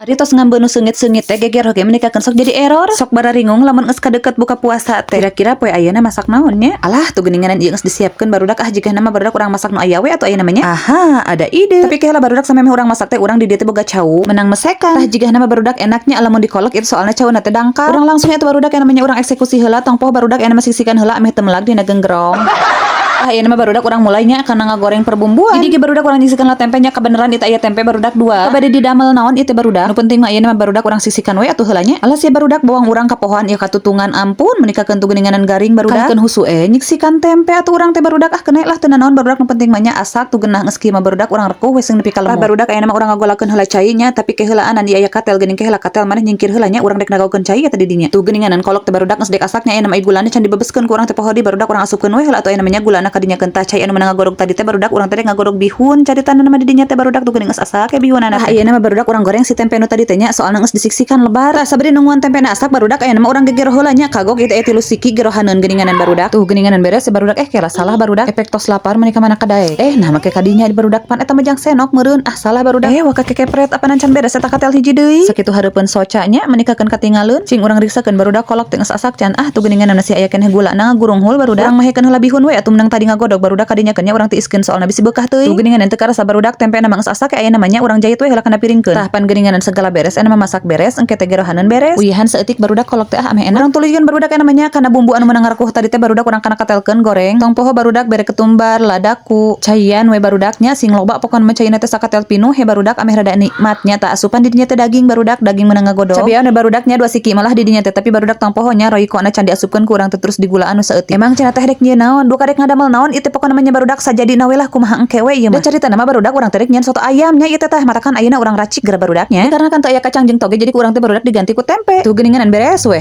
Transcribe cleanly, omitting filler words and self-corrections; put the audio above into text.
Ari tos ngambeun nu seungit-seungit teh geger oge menikakeun sok jadi error. Sok bararingung lamun geus kadeukeut buka puasa teh. Kira-kira poe ayeuna masak naon nya? Alah, tuh geuninganan ieu geus disiapkeun, barudak, ah jigana mah barudak urang masak nu aya we atuh aya namanya. Aha, ada ide. Tapi kela barudak, samemeh urang masak teh urang di dieu teh boga cau menang mesekan. Tah, jigana mah barudak enaknya lamun dikolek itu, soalna cauna teh dangkal. Urang langsung atuh barudak yang namanya urang eksekusi heula, tong poho barudak yang siksikan heula ameh teu melag dina genggerong. Ah, ieu mah barudak urang mulainya karena ngagoreng perbumbuan. Jadi ge barudak urang nyisikan lah tempenya, kebeneran itu aya tempe barudak dua. Bade didamel naon itu barudak? Nu penting mah ieu mah barudak urang sisikan we atuh heula nya. Alah sia barudak, bawang urang kapohoan ieu katutungan, ampun menikakeun tu geuninganan garing barudak. Kalahkeun husu nyiksikan tempe atuh urang teh barudak. Ah, kena lah, teu naon barudak, nu penting mah nya asak tuh geunah. Geus kieu mah barudak urang rekuh we sing nepi ka lemu. Barudak, aya mah urang ngagolakeun heula cai nya, tapi ke heulaan ieu aya katel geuning. Ke heula katel maneh nyingkir heula nya, urang dek nagaokeun cai eta di dinya. Tuh geuninganan kolok teh barudak geus dek asaknya, aya nama gulana can dibebeskeun ku urang teh, poho di barudak urang asupkeun we heula atuh aya namanya gulana kadinya tah cai anu menang ngagodog tadi teh barudak. Urang teh ngagodog bihun caritana nama di dinya teh barudak, tuh geuning geus asak ke bihunana teh. Ayeuna mah barudak urang goreng si tempe nu tadi teh nya, soalna geus disiksikan lebar. Tah, sabari nungguan tempe na asak barudak, aya nama urang gegero heula nya, kagok ieu teh tilu siki gerohaneun geuninganan barudak. Tuh geuninganan beres ya barudak. Eh, kela salah barudak, efek tos lapar meuni ka mana kadaek. Eh, nah make kadinya di barudak, pan eta mah jang senok meureun. Ah, salah barudak. Eh, waka kekepret apanan can beres eta katel hiji deui. Sakitu hareupeun soca nya menikakeun katinggalun. Cing urang riksakeun barudak, kolok teh geus asak can? Ah, tuh geuninganan masih aya keneh gula na ngagurunghul barudak. Urang mahekeun heula bihun we atuh menang tadi ngagodog barudak, kadinya nya urang tiiskeun soalna bisi beukah teuing. Tuh geuningan teu karasa barudak, tempe na mah geus asak, aya namanya urang jahit we heula kana piringkeun. Tah, pan geuninganan segala beres, aya mah masak beres, engke teh gerohaneun beres. Uyahan saeutik barudak kolok teh, ah ameh enak. Urang tuluykeun barudak aya namanya kana bumbu anu meunang ngarekuh tadi teh barudak, urang kana katelkeun goreng. Tong poho barudak, bere ketumbar, ladaku, caian we barudaknya sing loba, pokona mah caina teh sakatel pinuh he barudak ameh rada nikmatnya. Tah, asupan di dinya teh daging barudak, daging meunang ngagodog. Cabean we barudaknya dua siki malah di dinya teh, tapi barudak tong poho nya, Royco na can diasupkeun ku urang teh, terus digulaan nu saeutik. Emang cenah teh rek nyieun naon? Duka rek ngadamel naon ieu teh, pokona mah nya barudak sajadina we lah, kumaha engke we ieu mah. Da caritana mah barudak urang teh rek nyieun soto ayam nya ieu teh. Tah, matakan ayeuna urang racik geura barudaknya. Karena kan teu aya kacang jeung toge, jadi ku urang teh barudak diganti ku tempe. Tuh geuninganan beres we.